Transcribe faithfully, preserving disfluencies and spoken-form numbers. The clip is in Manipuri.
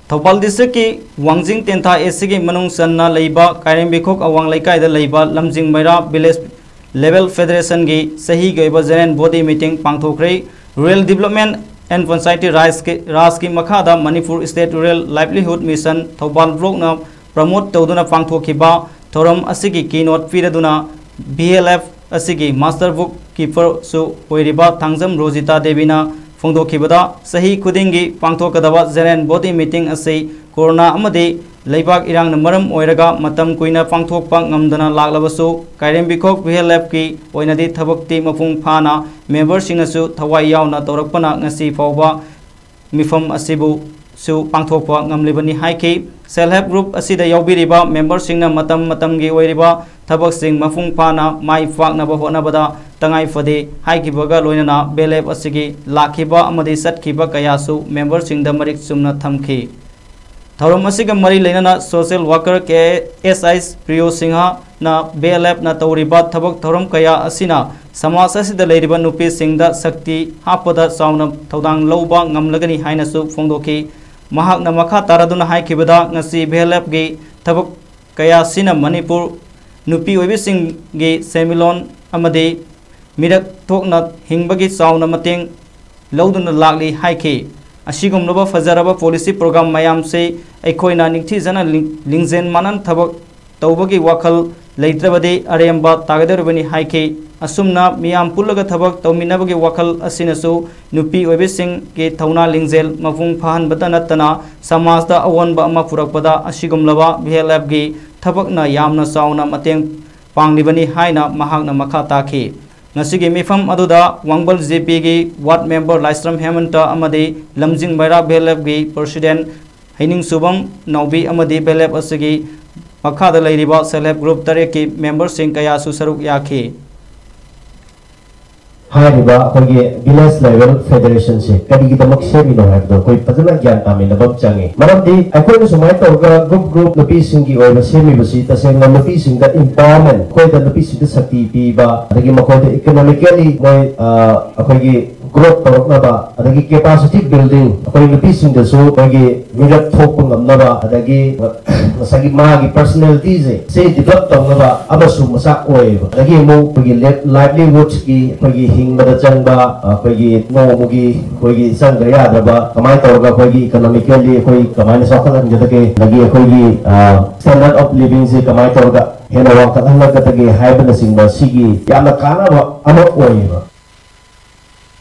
ꯊꯧꯕꯥꯜ ꯗꯤꯁꯇ꯭ꯔꯤꯛꯀꯤ ꯋꯥꯡꯖꯤꯡ ꯇꯦꯟꯊꯥ ꯑꯦꯁꯤꯒꯤ ꯃꯅꯨꯡ ꯆꯟꯅ ꯂꯩꯕ ꯀꯥꯏꯔꯦꯝꯕꯤꯈꯣꯛ ꯑꯋꯥꯡ ꯂꯩꯀꯥꯏꯗ ꯂꯩꯕ ꯂꯝꯖꯤꯡ ꯃꯩꯔꯥ ꯚꯤꯂꯦꯖ ꯂꯦꯚꯦꯜ ꯐꯦꯗꯔꯦꯁꯟꯒꯤ ꯆꯍꯤꯒꯤ ꯑꯣꯏꯕ ꯖꯦꯅꯔꯦꯜ ꯕꯣꯗꯤ ꯃꯤꯇꯤꯡ ꯄꯥꯡꯊꯣꯛꯈ꯭ꯔꯦ꯫ Rural Development and Panchayati Rajꯀꯤ ꯔꯥꯖꯀꯤ ꯃꯈꯥꯗ Manipur state rural livelihood mission Thoubal ꯕ꯭ꯂꯣꯛꯅ ꯄ꯭ꯔꯃꯣꯠ ꯇꯧꯗꯨꯅ ꯄꯥꯡꯊꯣꯛꯈꯤꯕ ꯊꯧꯔꯝ ꯑꯁꯤꯒꯤ ꯀꯤꯅꯣꯠ ꯄꯤꯔꯗꯨꯅ ꯚꯤ ꯑꯦꯜ ꯑꯦꯐ ꯑꯁꯤꯒꯤ ꯃꯥꯁꯇꯔ ꯕꯨꯛ ꯀꯤꯄꯔꯁꯨ ꯑꯣꯏꯔꯤꯕ ꯊꯥꯡꯖꯝ ꯔꯣꯖꯤꯇꯥ ꯗꯦꯕꯤꯅ ꯐꯣꯡꯗꯣꯛꯈꯤꯕꯗ, ꯆꯍꯤ ꯈꯨꯗꯤꯡꯒꯤ ꯄꯥꯡꯊꯣꯛꯀꯗꯕ ꯖꯦꯅꯔꯦꯜ ꯕꯣꯗꯤ ꯃꯤꯇꯤꯡ ꯑꯁꯤ ꯀꯣꯔꯣꯅꯥ ꯑꯃꯗꯤ ꯂꯩꯕꯥꯛ ꯏꯔꯥꯡꯅ ꯃꯔꯝ ꯑꯣꯏꯔꯒ ꯃꯇꯝ ꯀꯨꯏꯅ ꯄꯥꯡꯊꯣꯛꯄ ꯉꯝꯗꯅ ꯂꯥꯛꯂꯕꯁꯨ, ꯀꯥꯏꯔꯦꯝꯕꯤꯈꯣꯛ ꯚꯤ ꯑꯦꯜ ꯑꯦꯐꯀꯤ ꯑꯣꯏꯅꯗꯤ ꯊꯕꯛꯇꯤ ꯃꯄꯨꯡ ꯐꯥꯅ ꯃꯦꯝꯕꯔꯁꯤꯡꯅꯁꯨ ꯊꯋꯥꯏ ꯌꯥꯎꯅ ꯇꯧꯔꯛꯄꯅ ꯉꯁꯤ ꯐꯥꯎꯕ ꯃꯤꯐꯝ ꯑꯁꯤꯕꯨꯁꯨ ꯄꯥꯡꯊꯣꯛꯄ ꯉꯝꯂꯤꯕꯅꯤ ꯍꯥꯏꯈꯤ꯫ ꯁꯦꯜꯐ ꯍꯦꯜꯞ ꯒ꯭ꯔꯨꯞ ꯑꯁꯤꯗ ꯌꯥꯎꯕꯤꯔꯤꯕ ꯃꯦꯝꯕꯔꯁꯤꯡꯅ ꯃꯇꯝ ꯃꯇꯝꯒꯤ ꯑꯣꯏꯔꯤꯕ ꯊꯕꯛꯁꯤꯡ ꯃꯄꯨꯡ ꯐꯥꯅ ꯃꯥꯏ ꯄꯥꯛꯅꯕ ꯍꯣꯠꯅꯕꯗ ꯇꯉꯥꯏ ꯐꯗꯦ ꯍꯥꯏꯈꯤꯕꯒ ꯂꯣꯏꯅꯅ ꯚꯤ ꯑꯦꯜ ꯑꯦꯐ ꯑꯁꯤꯒꯤ ꯂꯥꯛꯈꯤꯕ ꯑꯃꯗꯤ ꯆꯠꯈꯤꯕ ꯀꯌꯥꯁꯨ ꯃꯦꯝꯕꯔꯁꯤꯡꯗ ꯃꯔꯤꯛ ꯆꯨꯝꯅ ꯊꯝꯈꯤ꯫ ꯊꯧꯔꯝ ꯑꯁꯤꯒ ꯃꯔꯤ ꯂꯩꯅꯅ ꯁꯣꯁꯤꯌꯦꯜ ꯋꯥꯀꯔ ꯀꯦ ꯑꯦꯁ ꯑꯥꯏ ꯄ꯭ꯔꯤꯌꯣ ꯁꯤꯡꯍꯅ ꯚꯤ ꯑꯦꯜ ꯑꯦꯐꯅ ꯇꯧꯔꯤꯕ ꯊꯕꯛ ꯊꯧꯔꯝ ꯀꯌꯥ ꯑꯁꯤꯅ ꯁꯃꯥꯖ ꯑꯁꯤꯗ ꯂꯩꯔꯤꯕ ꯅꯨꯄꯤꯁꯤꯡꯗ ꯁꯛꯇꯤ ꯍꯥꯞꯄꯗ ꯆꯥꯎꯅ ꯊꯧꯗꯥꯡ ꯂꯧꯕ ꯉꯝꯂꯒꯅꯤ ꯍꯥꯏꯅꯁꯨ ꯐꯣꯡꯗꯣꯛꯈꯤ꯫ ꯃꯍꯥꯛꯅ ꯃꯈꯥ ꯇꯥꯔꯗꯨꯅ ꯍꯥꯏꯈꯤꯕꯗ, ꯉꯁꯤ ꯚꯤ ꯑꯦꯜ ꯑꯦꯐꯀꯤ ꯊꯕꯛ ꯀꯌꯥ ꯑꯁꯤꯅ ꯃꯅꯤꯄꯨꯔ ꯅꯨꯄꯤ ꯑꯣꯏꯕꯤꯁꯤꯡꯒꯤ ꯁꯦꯟꯃꯤꯠꯂꯣꯟ ꯑꯃꯗꯤ ꯃꯤꯔꯛ ꯊꯣꯛꯅ ꯍꯤꯡꯕꯒꯤ ꯆꯥꯎꯅ ꯃꯇꯦꯡ ꯂꯧꯗꯨꯅ ꯂꯥꯛꯂꯤ ꯍꯥꯏꯈꯤ꯫ ꯑꯁꯤꯒꯨꯝꯂꯕ ꯐꯖꯔꯕ ꯄꯣꯂꯤꯁꯤ ꯄ꯭ꯔꯣꯒ꯭ꯔꯥꯝ ꯃꯌꯥꯝꯁꯤ ꯑꯩꯈꯣꯏꯅ ꯅꯤꯡꯊꯤꯖꯅ ꯂꯤꯡ-, ꯂꯤꯡꯖꯦꯜ ꯃꯥꯟꯅꯅ ꯊꯕꯛ ꯇꯧꯕꯒꯤ ꯋꯥꯈꯜ ꯂꯩꯇ꯭ꯔꯕꯗꯤ ꯑꯔꯦꯝꯕ ꯇꯥꯒꯗꯧꯔꯤꯕꯅꯤ ꯍꯥꯏꯈꯤ꯫ ꯑꯁꯨꯝꯅ ꯃꯤꯌꯥꯝ ꯄꯨꯜꯂꯒ ꯊꯕꯛ ꯇꯧꯃꯤꯟꯅꯕꯒꯤ ꯋꯥꯈꯜ ꯑꯁꯤꯅꯁꯨ ꯅꯨꯄꯤ ꯑꯣꯏꯕꯤꯁꯤꯡꯒꯤ ꯊꯧꯅꯥ ꯂꯤꯡꯖꯦꯜ ꯃꯄꯨꯡ ꯐꯥꯍꯟꯕꯇ ꯅꯠꯇꯅ ꯁꯃꯥꯖꯇ ꯑꯑꯣꯟꯕ ꯑꯃ ꯄꯨꯔꯛꯄꯗ ꯑꯁꯤꯒꯨꯝꯂꯕ ꯚꯤ ꯑꯦꯜ ꯑꯦꯐꯀꯤ ꯊꯕꯛꯅ ꯌꯥꯝꯅ ꯆꯥꯎꯅ ꯃꯇꯦꯡ ꯄꯥꯡꯂꯤꯕꯅꯤ ꯍꯥꯏꯅ ꯃꯍꯥꯛꯅ ꯃꯈꯥ ꯇꯥꯈꯤ꯫ ꯉꯁꯤꯒꯤ ꯃꯤꯐꯝ ꯑꯗꯨꯗ ꯋꯥꯡꯕꯜ ꯖꯦ ꯄꯤꯒꯤ ꯋꯥꯔꯗ ꯃꯦꯝꯕꯔ ꯂꯥꯏꯁ꯭ꯔꯝ ꯍꯦꯃꯟꯇ ꯑꯃꯗꯤ ꯂꯝꯖꯤꯡ ꯃꯩꯔꯥ ꯚꯤ ꯑꯦꯜ ꯑꯦꯐꯀꯤ ꯄ꯭ꯔꯁꯤꯗꯦꯟꯠ ꯍꯩꯅꯤꯡꯁꯨꯕꯝ ꯅꯥꯎꯕꯤ ꯑꯃꯗꯤ ꯚꯤ ꯑꯦꯜ ꯑꯦꯐ ꯑꯁꯤꯒꯤ ꯃꯈꯥꯗ ꯂꯩꯔꯤꯕ ꯁꯦꯜꯐ ꯍꯦꯜꯞ ꯒ꯭ꯔꯨꯞ ꯇꯔꯦꯠꯀꯤ ꯃꯦꯝꯕꯔꯁꯤꯡ ꯀꯌꯥꯁꯨ ꯁꯔꯨꯛ ꯌꯥꯈꯤ꯫ ꯍꯥꯏꯔꯤꯕ ꯑꯩꯈꯣꯏꯒꯤ ꯚꯤꯂꯦꯖ ꯂꯦꯚꯦꯜ ꯐꯦꯗꯔꯦꯁꯟꯁꯦ ꯀꯔꯤꯒꯤꯗꯃꯛ ꯁꯦꯝꯃꯤꯅꯣ ꯍꯥꯏꯕꯗꯣ ꯑꯩꯈꯣꯏ ꯐꯖꯅ ꯒ꯭ꯌꯥꯟ ꯇꯥꯃꯤꯟꯅꯕ ꯑꯃ ꯆꯪꯉꯤ꯫ ꯃꯔꯝꯗꯤ ꯑꯩꯈꯣꯏꯅ ꯁꯨꯃꯥꯏꯅ ꯇꯧꯔꯒ ꯒ꯭ꯔꯨꯞ ꯒ꯭ꯔꯨꯞ ꯅꯨꯄꯤꯁꯤꯡꯒꯤ ꯑꯣꯏꯕ ꯁꯦꯝꯃꯤꯕꯁꯤ ꯇꯁꯦꯡꯅ ꯅꯨꯄꯤꯁꯤꯡꯗ empowerment, ꯑꯩꯈꯣꯏꯗ ꯅꯨꯄꯤꯁꯤꯡꯗ ꯁꯛꯇꯤ ꯄꯤꯕ, ꯑꯗꯒꯤ ꯃꯈꯣꯏꯗ economically ꯃꯣꯏ, ꯑ, ꯑꯩꯈꯣꯏꯒꯤ ꯒ꯭ꯔꯣꯠ ꯇꯧꯔꯛꯅꯕ, ꯑꯗꯒꯤ ꯀꯦꯄꯥꯁꯤꯇꯤ ꯕꯤꯜꯗꯤꯡ, ꯑꯩꯈꯣꯏ ꯅꯨꯄꯤꯁꯤꯡꯗꯁꯨ ꯑꯩꯈꯣꯏꯒꯤ ꯃꯤꯔꯛ ꯊꯣꯛꯄ ꯉꯝꯅꯕ, ꯑꯗꯒꯤ ꯉꯁꯥꯏꯒꯤ ꯃꯥꯒꯤ ꯄꯔꯁꯅꯦꯂꯤꯇꯤꯁꯦ ꯁꯤ ꯗꯤꯕꯂꯞ ꯇꯧꯅꯕ ꯑꯃꯁꯨ ꯃꯆꯥꯛ ꯑꯣꯏꯌꯦꯕ꯫ ꯑꯗꯒꯤ ꯑꯃꯨꯛ ꯑꯩꯈꯣꯏꯒꯤ ꯂꯥꯏꯚꯂꯤꯍꯨꯗꯀꯤ, ꯑꯩꯈꯣꯏꯒꯤ ꯍꯤꯡꯕꯗ ꯆꯪꯕ, ꯑꯩꯈꯣꯏꯒꯤ ꯅꯣꯡꯃꯒꯤ ꯑꯩꯈꯣꯏꯒꯤ ꯆꯪꯗ ꯌꯥꯗ꯭ꯔꯕ, ꯀꯃꯥꯏꯅ ꯇꯧꯔꯒ ꯑꯩꯈꯣꯏꯒꯤ ꯏꯀꯣꯅꯣꯃꯤꯀꯦꯜꯂꯤ ꯑꯩꯈꯣꯏ ꯀꯃꯥꯏꯅ ꯆꯥꯎꯈꯠꯍꯟꯒꯗꯒꯦ, ꯑꯗꯒꯤ ꯑꯩꯈꯣꯏꯒꯤ ꯁ꯭ꯇꯦꯟꯗꯔꯗ ꯑꯣꯐ ꯂꯤꯕꯤꯡꯁꯦ ꯀꯃꯥꯏꯅ ꯇꯧꯔꯒ ꯍꯦꯟꯅ ꯋꯥꯡꯈꯠꯍꯜꯂꯛꯀꯗꯒꯦ ꯍꯥꯏꯕꯅꯆꯤꯡꯕ ꯁꯤꯒꯤ ꯌꯥꯝꯅ ꯀꯥꯟꯅꯕ ꯑꯃ ꯑꯣꯏꯌꯦꯕ꯫